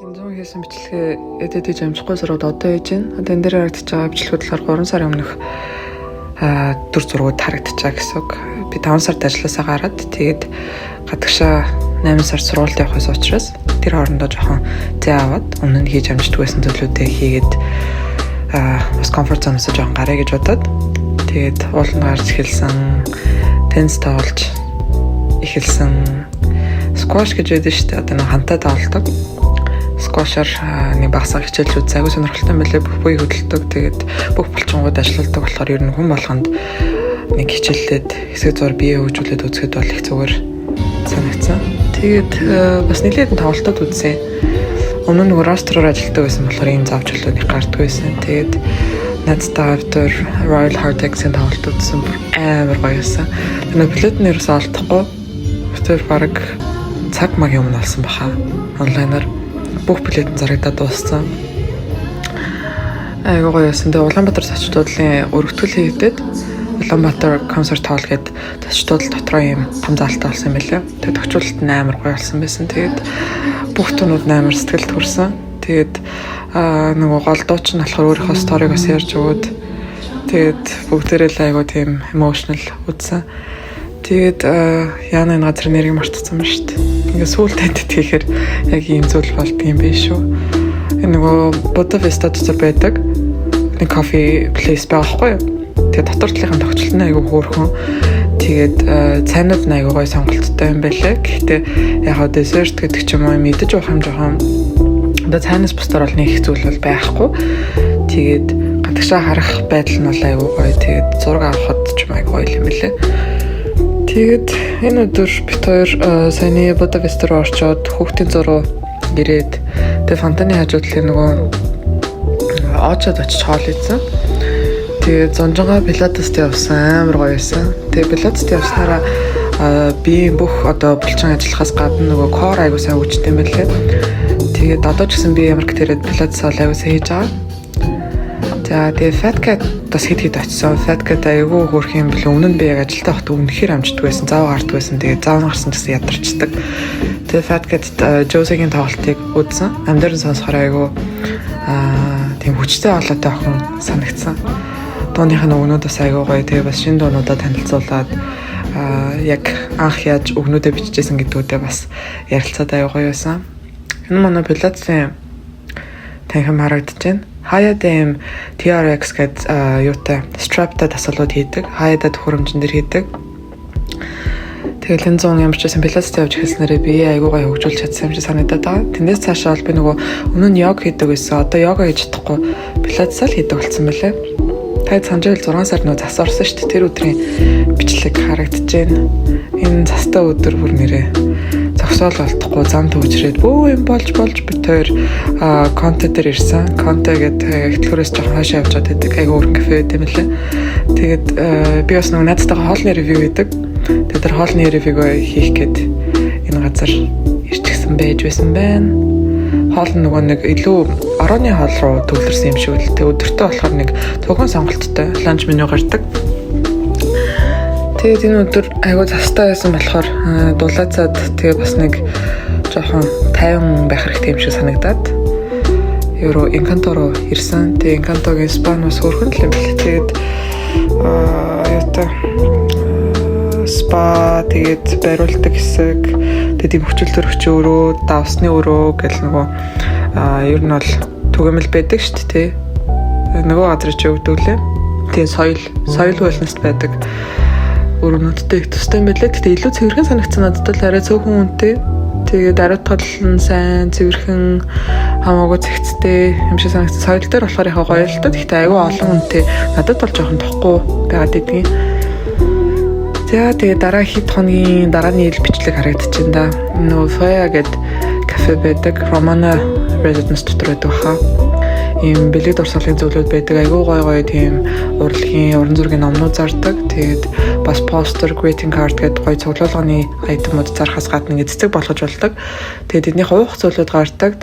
Энэ 100 хийсэн бичлэгээ edit хийж амжихгүй зураг одоо хийж байна. Одоо энэ дээр харагдаж байгаа бичлэгүүд болохоор 3 сарын өмнөх дүр зургууд харагдаж байгаа гэсэн үг. Би 5 сард ажилласаа гараад, тэгээд гадагшаа 8 сард сургуульд явах байсан учраас тэр хоорондоо жоохон зай аваад, өмнө нь хийж амждаггүй байсан зүйлүүдээ хийгээд, бас comfort zone-оос жоохон гаръя гэж бодоод, тэгээд ууланд гарч эхэлсэн, теннис тоглож эхэлсэн, сквош гэж байдаг шүү дээ. Одоо нэг хантай тоглодог. Сквошоор нэг багасаа хичээлж үзсэн. Айгуу сонирхолтой юм байлээ. Бүх бие хөдөлдөг. Тэгээд бүх булчингууд ажилладаг болохоор ер нь хүн болгонд нэг хичээллээд хэсэг зур бие хөгжүүлээд үзэхэд бол их зүгээр санагдсан. Тэгээд бас нэлээд тоглолтод үзсэн. Өмнө нь нөгөө roster оор ажилладаг байсан болохоор ийм зав чөлөөний гарддаг байсан. Тэгээд найзтайгаа автор Royal Heartaches-ийн тоглолт үзсэн. Амар гоё байсан. Тэр нэг билет нь ерөөсөө олдохгүй. Тэр баг цаг магийн өмнө олсон баха. Онлайнаар бүх билет нь зарагдаад дууссан. Айгуу гоё байсан. Тэгээ Улаанбаатар зочид буудлын өргөтгөл хийгдээд, Улаанбаатар Concert Hall гэдэг зочид буудал дотроо ийм том заалтай болсон юм байлаа. Тэгээд тохиолдолт нь амар гоё болсон байсан. Тэгээд бүх дуунууд нь амар сэтгэлд хүрсэн. Тэгээд нөгөө гол дуучин нь болохоор өөрийнхөө story г бас ярьж өгөөд, тэгээд бүгдээрээ л айгуу тийм emotional үзсэн. Тэгээд яана, энэ газар нэрийг мартсан ба шүү дээ. Ингээ сүүлд edit хийхээр яг ийм зүйл болдго юм биш шүү. Энэ нөгөө Buddha Vista дотор байдаг нэг coffee place байгаа байхгүй юу? Тэгээд дотор талынхаа тохиолдол нь айгүй хөөрхөн. Тэгээд цайнууд нь айгүй гоё сонголттой юм байлаа. Гэхдээ яг хаа dessert гэдэг ч юм уу, мэдэж уух юм жоохон одоо цайнаас бусдаар бол нэг их зүйл бол байхгүй. Тэгээд гадагшаа харах байдал нь бол айгүй гоё. Тэгээд зураг авахад ч юм айгүй гоё юм байлээ. Тэгээд энэ өдөр бид хоёр саяны Buddha Vista руу орчоод, хүүхдийн зуруу ирээд, тэгээд фонтаны хажуу талын нөгөө оочод очиж хоол идсэн. Тэгээд зунжангаа пилатест явсан, амар гоё байсан. Тэгээд пилатест явснараа биеийн бүх одоо булчин ажиллахаас гадна нөгөө core айгуу сайн хөгждөг юм байлээ. Тэгээд одоо ч гэсэн би ямар гэрээд пилатес бол айгуу сайн хийж байгаа. За, тэгээ Fat Cat бас хэд хэд очисон. Fat Cat айгүй хөөрх юм бэл. Өмнө нь би яг ажилдаа байхдаа үнэхээр амждаг байсан. Зав гардаг байсан. Тэгээ зав гарсан гэсэн ядарчдаг. Тэгээ Fat Cat Josie-гийн тоглолтыг үзсэн. Амьдарн сонсохоор айгүй тийм хүчтэй хоолойтой охин санагдсан. Дууных нь өгнүүд бас айгүй гоё. Тэгээ бас шинэ дуунуудаа танилцуулаад, яг анх яаж өгнүүдээ бичижсэн гэдгүүдээ бас ярилцаад айгүй гоё байсан. Энэ манай Пилатесийн танхим харагдаж байна. Хаяад ийм TRX гэдэг юутай strap тай дасгалууд хийдэг. Хаяада төхөөрөмжөн дээр хийдэг. Тэгэл энэ зун ямар ч байсан пилатестэй явж эхэлснээрээ бие айгуу гоё хөгжүүлж чадсан юм шиг санагдаад байгаа. Тэндээс цаашаа бол би нөгөө өмнө нь йог хийдэг байсан. Одоо йога хийж чадахгүй, пилатес л хийдэг болсон байлээ. Та санаж байвал 6 сард нөгөө цас орсон шүү дээ. Тэр өдрийн бичлэг харагдаж байна. Энэ цастай өдөр бүр нэрээ зогсоол болтохгүй, зам төвчрээд бөө юм болж болж бид хоёр Конте дээр ирсэн. Конте гэдэг ихтлгүүрээс жоохон хойшоо явж байгаа гэдэг айгу өөрхөн кафе байт юм лээ. Тэгээд би бас нөгөө найзтайгаа хоолны review хийдэг. Тэгээд тэр хоолны review г хийх гээд энэ газар ирчихсэн байж байсан байна. Хоол нь нөгөө нэг илүү орооны хоол руу төвлөрсөн юм шиг л. Тэгээд өдөртөө болохоор нэг цөөхөн сонголттой lunch menu гардаг. Тэгээд энэ өдөр айгуу цастай байсан болохоор дулаацаад, тэгээ бас нэг жоохон тайван байх хэрэгтэй юм шиг санагдаад евро Инканто руу ирсэн. Тэгээ Инкантогийн спа нь бас хөөрхөн л юм бэл. Тэгээд юутай спа, тэгээд бариулдаг хэсэг, тэгээд тийм хүчил төрөгч өрөө, давсны өрөө гэл нөгөө ер нь бол түгээмэл байдаг шүү дээ, тий. Нөгөө газар чи өгдөг лээ. Тэгээ соёл wellness байдаг өрөөнүүдтэй их төстэй юм байлаа. Гэтэ илүү цэвэрхэн санагдсан надад л, арай цөөхөн үнэтэй. Тэгээд ариутгал нь сайн, цэвэрхэн, хамаагүй цэгцтэй юм шиг санагдсан. Соёл дээр болохоор яг гоё л та. Гэхдээ айгүй олон үнэтэй. Надад бол жоохон тохгүй байгаад идэгин. За, тэгээ дараа хэд хоногийн дарааны ил бичлэг харагдчихээн да. Нөгөө Фая гэд кафе байдаг. Romana Residence дотор байдаг хаа. Ийм бэлэг дурсгалын зүйлүүд байдаг. Айгүй гоё гоё тийм урлагийн, уран зургийн номнууд зардаг. Тэгээд бас постэр, greeting card гэдэг гоё цуглуулганы item ууд зархаас гадна ингэ цэцэг болгож болдог. Тэгээд эднийх уух зүйлүүд гардаг.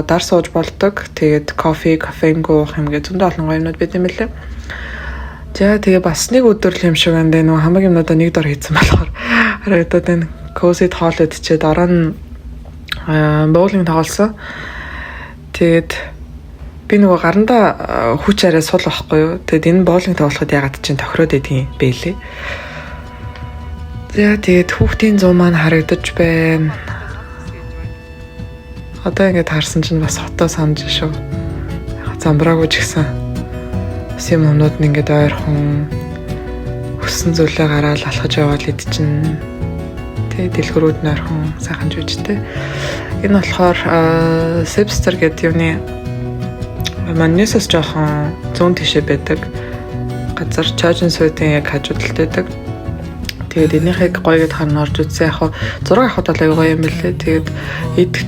Дар сууж болдог. Тэгээд кофе, кофеингүй уух юм гэ зөндөө олон гоё юмнууд байт юм лээ. За, тэгээ бас нэг өдөр л юм шиг байна. Нөгөө хамаг юмнуудаа нэг дор хийсэн болохоор харагдаад байна. Cozy хоол идчихэд дараа нь боулинг тоглосон. Тэгээд би нөгөө гарандаа хүч арай сул байхгүй юу. Тэгээд энэ боулинг тоглоход ягаад чинь тохироод байдгийн бэлээ. За, тэгээд хүүхдийн зуу маань харагдаж байна. Одоо ингээд харсан чинь бас хотоо санаж шүү. Замбраагүй ч гэсэн бас юм юмнууд нь ингээд ойрхон өссөн зүйлээ гараал алхаж яваал ид чинь тэ дэлгэрүүд нь ойрхон сайхан жүжигтэй. Энэ болохоор Zepster гэдэг юуны Манисас жоохон зүүн тишээ байдаг газар, Чожин суудын яг хажуу талд байдаг. Тэгээд энийхийг гоё гэд харна, орж үзсэн. Яг зураг авахд бол аюу гоё юм билээ. Тэгээд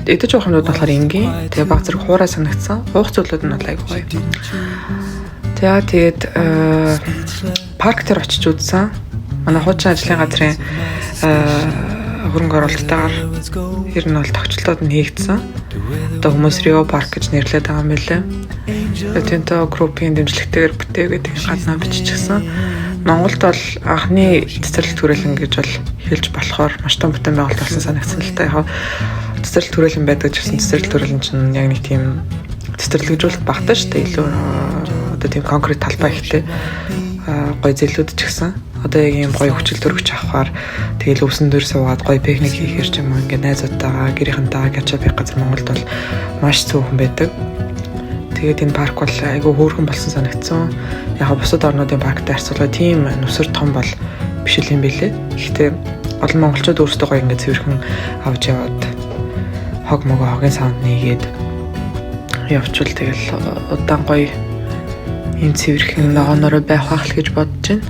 идэж явах юмнууд болохоор энгийн. Тэгээд баг зэрэг хуурай санагдсан. Уух зүйлүүд нь бол аюу гоё. За, тэгээд парк дээр очиж үзсэн. Манай хуучин ажлын газрын хөрөнгө оруулалттайгаар ер нь бол тохиолдлууд нь хийгдсэн. Одоо хүмүүс Рио парк гэж нэрлэдэг байгаа юм билээ. Tinto Group-ийн дэмжлэгтэйгээр бүтээгээд гаднаа биччихсэн. Монголд бол анхны цэцэрлэг хүрээлэн гэж бол хэлж болохоор маш том бүтээн байгуулалт болсон санагдсан л та. Яг цэцэрлэг хүрээлэн байдаг ч гэсэн цэцэрлэг хүрээлэн чинь яг нэг тийм цэцэрлэгжүүлэлт багтаа шүү дээ. Илүү одоо тийм конкрет талбай ихтэй гой зэлүүд ч гэсэн одоо яг ийм гоё хүчил төрөгч авахаар тэгэл өвсөн дээр суугаад гоё пикник хийхээр ч юм уу, ингээ найзуудтайгаа, гэрийнхэнтэйгээ catch up хийх газар Монголд бол маш цөөхөн байдаг. Тэгээд энэ парк бол айгүй хөөрхөн болсон санагдсан. Яг бусад орнуудын парктай харьцуулбал тийм нүсэр том бол биш л юм билээ. Гэхдээ олон монголчууд өөрсдөө гоё ингээ цэвэрхэн авч яваад хог могоо хогийн савнд нэгээд явчвал тэгэл удаан гоё ийм цэвэрхэн ногоонороо байх байх л гэж бодож байна.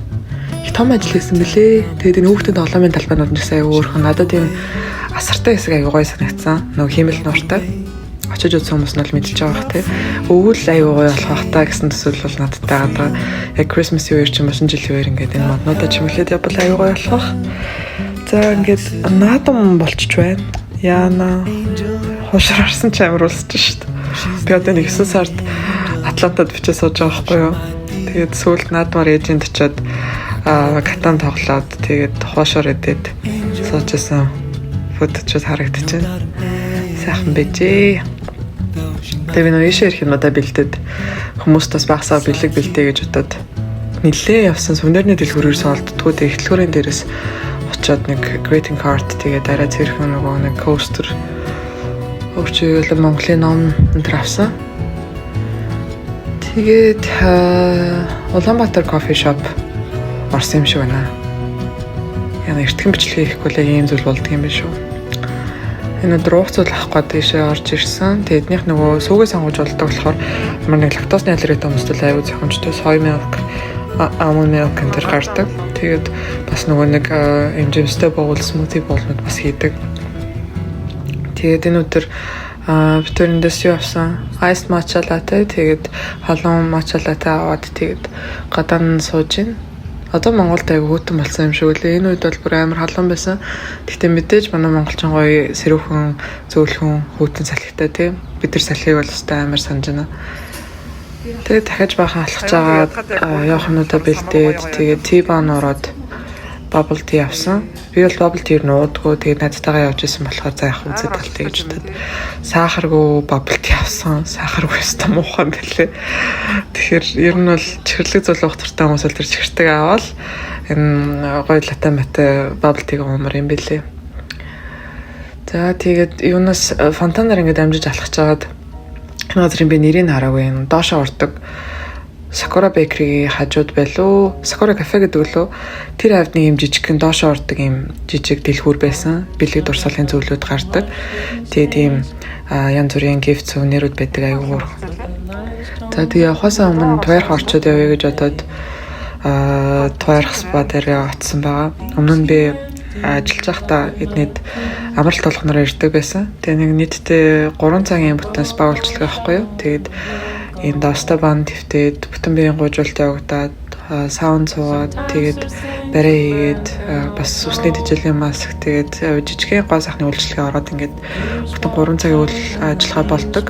Их том ажил хийсэн бэлээ. Тэгээд энэ хүүхдийн тоглоомын талбайнууд нь ч гэсэн айгүй өөрхөн, надад энэ асартай хэсэг айгүй гоё санагдсан. Нөгөө хиймэл нууртай, очиж үзсэн хүмүүс нь бол мэдчихэж байгаа бах тий. Өвөл аюу гоё болох бах та гэсэн төсөөлөл бол надтай байгаа. Яг Christmas-ийн үеэр ч юм уу, шинэ жилийн үеэр ингээд энэ моднуудаа чимэглээд явбал аюу гоё болох бах. За, ингээд наадам болчих байна. Яна хушаар харсан ч амар улсаж шít. Би одоо нэг 9 сард Атлантад бичээ сууж байгаа байхгүй юу. Тэгээд сүүлд наадмаар ээжинд очиод Catan тоглоод, тэгээд хуушаар идээд сууж исэн фоточууд харагдчихэв. Сайхан байжээ. Тэгээ би нөө ийшээ ирэх юмудаа бэлдээд, хүмүүст бас багасаа бэлэг бэлдээ гэж бодоод нилээ явсан. Сувенирны дэлгүүрээр солддгоо. Тэгээ ихтлгүүрийн дээрээс очиод нэг greeting card, тэгээ дараа цэрхэн нөгөө нэг coaster, өөрчил Монголын ном энэ төр авсан. Тэгээд Улаанбаатар coffee shop орсон юм шиг байна. Яг эртхэн бичлэг хийхгүй л ийм зүйл болдго юм биш үү? Энэ өдөр уух зүйл авах гээд тийшээ орж ирсэн. Тэгээд эднийх нөгөө сүүгээ сонгож болдог болохоор ямар нэг лактозны аллергитай хүмүүст бол аюу зохимжтой soy milk, almond milk энэ төр гардаг. Тэгээд бас нөгөө нэг юм жимстэй bowl, smoothie bowl-нууд бас хийдэг. Тэгээд энэ өдөр бид тэрэндээс юу авсан? Ice matcha latte, тэгээд халуун matcha latte аваад, тэгээд гадаа нь сууж гин. Одоо Монголд айгүй хүйтэн болсон юм шиг үлээ. Энэ үед бол бүр амар халуун байсан. Гэхдээ мэдээж манай монголчин гоё сэрүүхэн, зөөлхөн хүйтэн салхитай тий. Бид нар салхийг бол өстой амар санаж байна. Тэгээд дахиж баахан алхаж агаад явах юмнуудаа бэлдээд, тэгээд T-Bone ороод bubble tea авсан. Би бол bubble tea нуудгүй, тэгээд найзтайгаа явж исэн болохоор за яах үзээд талтай гэж бодоод сахаргүй bubble tea авсан. Сахаргүй өстой муухай юм бэлээ. Тэгэхээр ер нь бол чихэрлэг зүйл уух дуртай хүмүүс бол тэр чихэртэйг аваад энэ гоё latte мате bubble tea-г уумар юм бэлээ. За, тэгээд юунаас фонтанаар ингээд амжиж алхаж хагаад энэ газрын би нэрийг хараагүй, юм. Доошоо ордог. Sakura Bakery хажууд байлуу. Sakura Cafe гэдэг лөө. Тэр хавьд нэг юм жижигхэн доошоо ордог юм жижиг дэлгүүр байсан. Бэлэг дурсгалын зүйлүүд гардаг. Тэгээ тийм янз бүрийн gift, souvenir үүд байдаг, аюу гуур. За, тэгээ явахаасаа өмнө Туярх орчод явъя гэж бодоод Туярх spa дээр очсон байгаа. Өмнө нь би ажиллаж байхдаа эднэд амралт болгоноор ирдэг байсан. Тэгээ нэг нийтдээ 3 цагийн бүтэн спа үйлчилгээ байхгүй юу. Тэгээд энэ доста бан твтээд, бүтэн биеийн гуйжуулалт явагдаад, саун суугаад, тэгээд барай хийгээд, бас үсний тэжээлийн маск, тэгээд жижигхэн гоо сайхны үйлчилгээ ороод, ингээд бүтэн 3 цагийн үйл ажиллагаа болдог.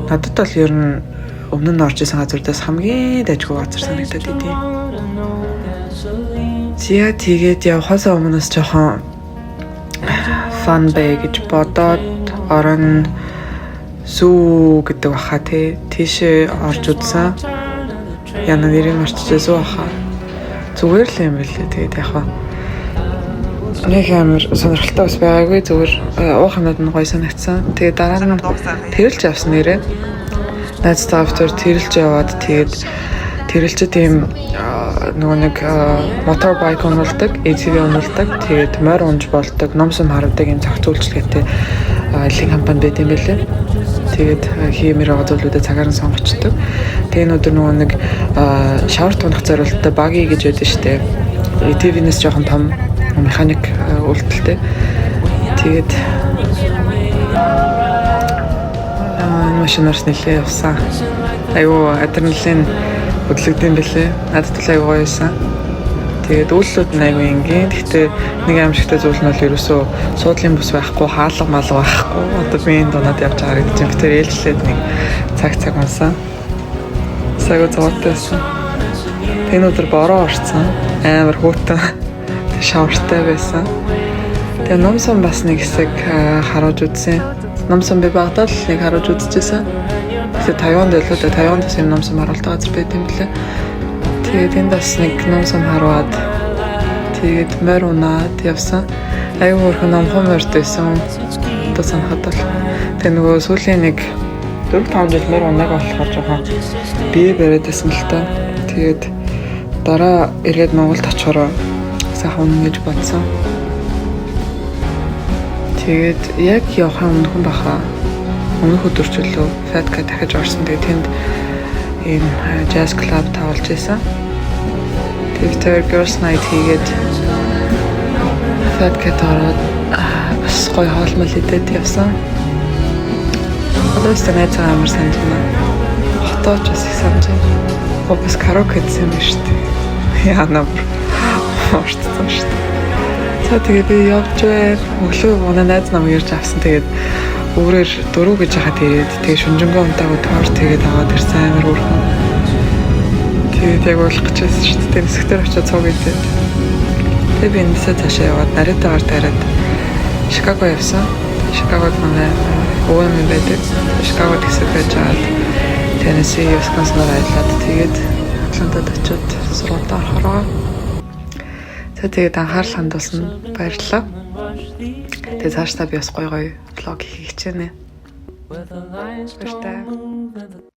Надад бол ер нь өмнө нь орж исэн газруудаас хамгийн дайжгүй газар санагдаад идэв. За, тэгээд явхаасаа өмнөөс жоохон fun бай гэж бодоод орон Zoo гэдэг баха тий. Тийшээ орж үзсэн. Яна нэрийг мартчихсан, zoo баха. Зүгээр л юм билээ. Тэгээд яг хаа нэг амар сонирхолтой бас байгаагүй, зүгээр уух юмнууд нь гоё санагдсан. Тэгээд дараа нь тэрэлж явсан нэрээ. Найзтайгаа битээр тэрэлж яваад, тэгээд тэрэлжид ийм нөгөө нэг motorbike унуулдаг, ATV унуулдаг, тэгээд морь унж болдог, ном сум харуулдаг ийм зохицуулалттай аяллын компани байт юм байлээ. Тэгээд хиймээр байгаа зүйлүүдээ цагаар нь сонгочдөг. Тэгээ энэ өдөр нөгөө нэг шаварт унах зориулттай buggy гэж байдаг штэ. ATV-нээс жоохон том механик үйлдэлтэй. Тэгээд энэ машинаар нэлээ явсан. Айгу адреналин хөдлөгдөм бэлээ. Надад л айгу гоё байсан. Тэгээд үйлдэлүүд нь айгу энгийн. Гэхдээ нэг аимшигтай зүйл нь бол ерөөсөө суудлын бүс байхгүй, хаалга малга байхгүй. Одоо би энэ дунаад явж байгаа гэдэг чинь битэр ээлжлээд нэг цаг цаг унсан. Айгу зовоотой байсан. Тэр өдөр бороо орцсон. Амар хөтөн шавартай байсан. Тэгээ ном сум бас нэг хэсэг харуулж үзсэн. Ном сум би багадаа л нэг харуулж үзчихсэн. Тэгээ Тайванд байлуу да, Тайванд бас юм ном сум харуулдаг газар байт юм лээ. Тэгээд энд бас нэг ном сум харуулад, тэгээд морь унаад явсан. Аюу хөөрхөн номхон морьд байсан. Одоо санахад бол. Тэгээ нөгөө сүүлийн нэг 4 5 жил морь унааг болохоор жоохон бие бариад байсан л та. Тэгээд дараа эргээд Монголд очихороо сайхан унана гэж бодсон. Тэгээд яг явахын өмнөхөн баха. Өмнөх өдөр ч үлээ Fat Cat дахиж орсон. Тэгээд тэнд ийм jazz club тавуулж байсан. Тэгээд тэр girls night хийгээд Fat Cat ороод бас гоё хоолмол идээд явсан. Одоо ч найзаа амар санаж байна. Хотоо ч бас их санаж байна. Оо, бас караоке хийсэн юм байна шүү дээ. Яана бүр мартсан шүү дээ. За, тэгээд би явж байна. Өглөө манай найз намайг ирж авсан. Тэгээд өөрөөр 4 гэж хахад ирээд, тэгээд шүнжэнгөө унтаагүй торт тэгээд аваад ирсэн, амар хөөрхөн. Тэгээд яг уулах гэж байсан шүү дээ. Нисгтэр очиод цуг идээд. Тэгээд би энэсээ цаашаа яваад нариутаагаар тариад Шикаго явсан. Шикагод манай өвөө минь байдаг. Шикагод хэсэг байж аваад Теннесси, Висконсиноор аялаад, тэгээд Атлантад очиод сургуультай орохоор байгаа. За, тэгээд анхаарал хандуулсан баярлалаа. Тэгээд цаашдаа би бас гоё гоё vlog хийх хичээнэ. Баяртай.